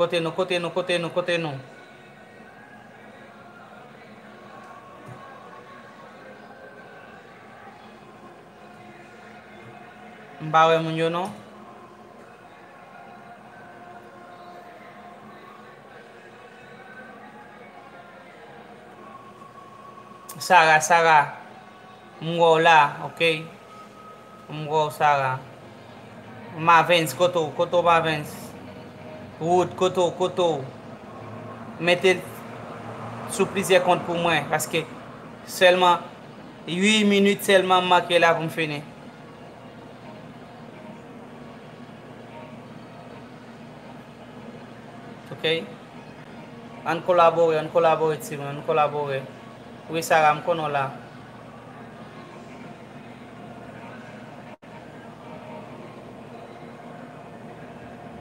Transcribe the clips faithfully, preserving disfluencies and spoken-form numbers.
Kote nou, kote nou, kote nou, kote nou? M pa wè moun yo non. Sara, Sara. M wè w la, ok. M wè w, Sara. Mavens, kote w, kote w, Mavens? Wood, kote w, kote w? Mete l sou plizyè kont pou mwen, paske sèlman uit minit sèlman m manke la pou m fini. Ok? Ann kolabore, ann kolabore, timoun, ann kolabore. Wi, Sara, m konnen w la.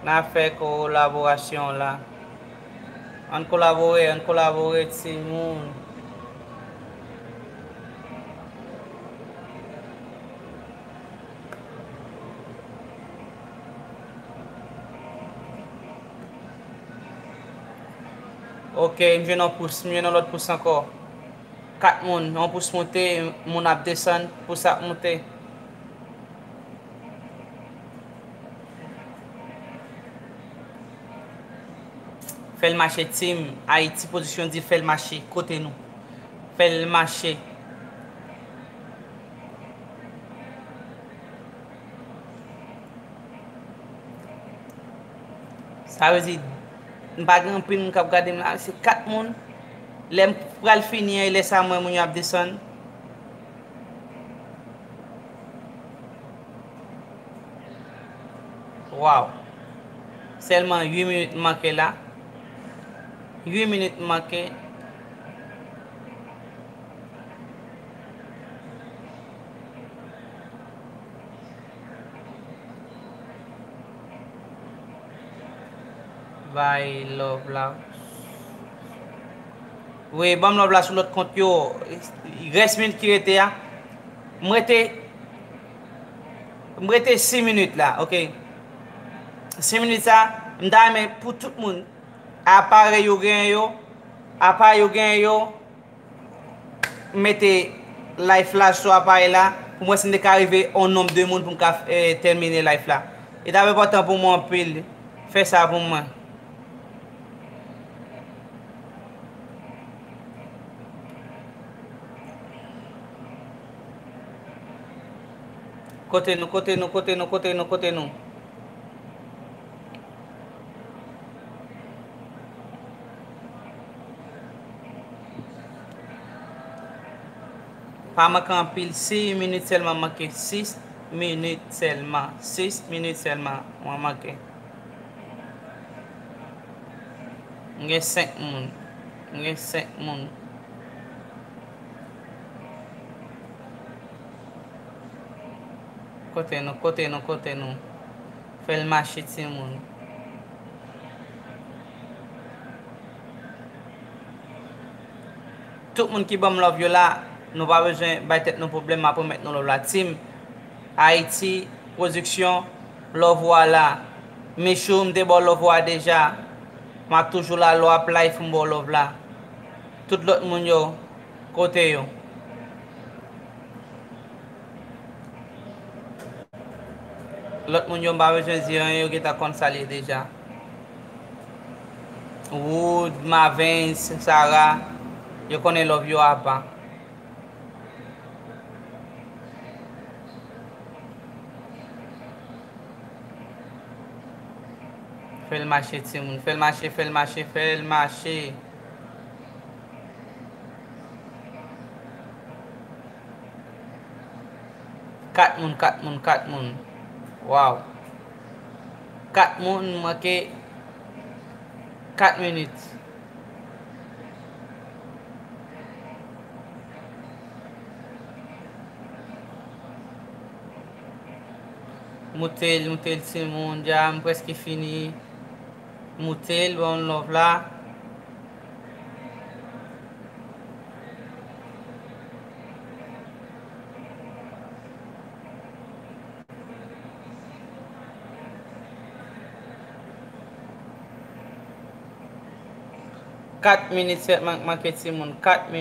N a fè kolaborasyon la. Ann kolabore, ann kolabore, timoun. Ok, m jwenn yon pous, m jwenn yon lòt pous ankò. Kat moun, yon pous moute, moun ap desann, pous ap moute. Fè l mache, team Ayiti Pwodiksyon di fè l mache, kote nou? Fè l mache. Sa vle di, m pa gen anpil moun k ap gade m la, se kat moun. Lè m pral fini an, e lè sa m wè moun yo ap desann. Waw. Sèlman uit minit m manke la. Uit minit m manke. Bay love la. Wi, ban m love la sou lòt kont yo. Rès minit ki rete a. M rete, m rete sis minit la, ok. Sis minit sa, m ta renmen pou tout moun, aparèy yo genyen yo, aparèy yo genyen yo, mete live la sou aparèy la, pou mwen si m te ka rive yon nonb de moun pou m ka, eh, tèmine live la. E t ap enpòtan pou mwen anpil. Fè sa pou mwen. Kote nou, kote nou, kote nou, kote nou, kote nou? Pa manke anpil, sis minit sèlman manke, sis minit sèlman, sis minit sèlman mwen manke. M gen senk moun. M gen senk moun. Kote nou, kote nou, kote nou? Fè l mache, timoun. Tout moun ki ban m love yo la, nou pa bezwen bay tèt nou pwoblèm, m ap remèt nou love la. Team Ayiti Pwodiksyon, love ou a la. Michou, m te ba w love ou a deja. M ap toujou la, lè w ap live, m ba w love la. Tout lòt moun yo, kote yo? Lòt moun yo, m pa bezwen di anyen, yo gentan konn sa l ye deja. Wood, Mavens, Sara, yo konnen love yo apa. Fè l mache, timoun. Fè l mache, fè l mache, fè l mache. Kat moun, kat moun, kat moun. Waw. Kat moun, manke kat minit. Moute l, moute l, timoun, dja m prèske fini. Moute l, ban m love la. Kat minit sèlman k manke timoun, kat minit.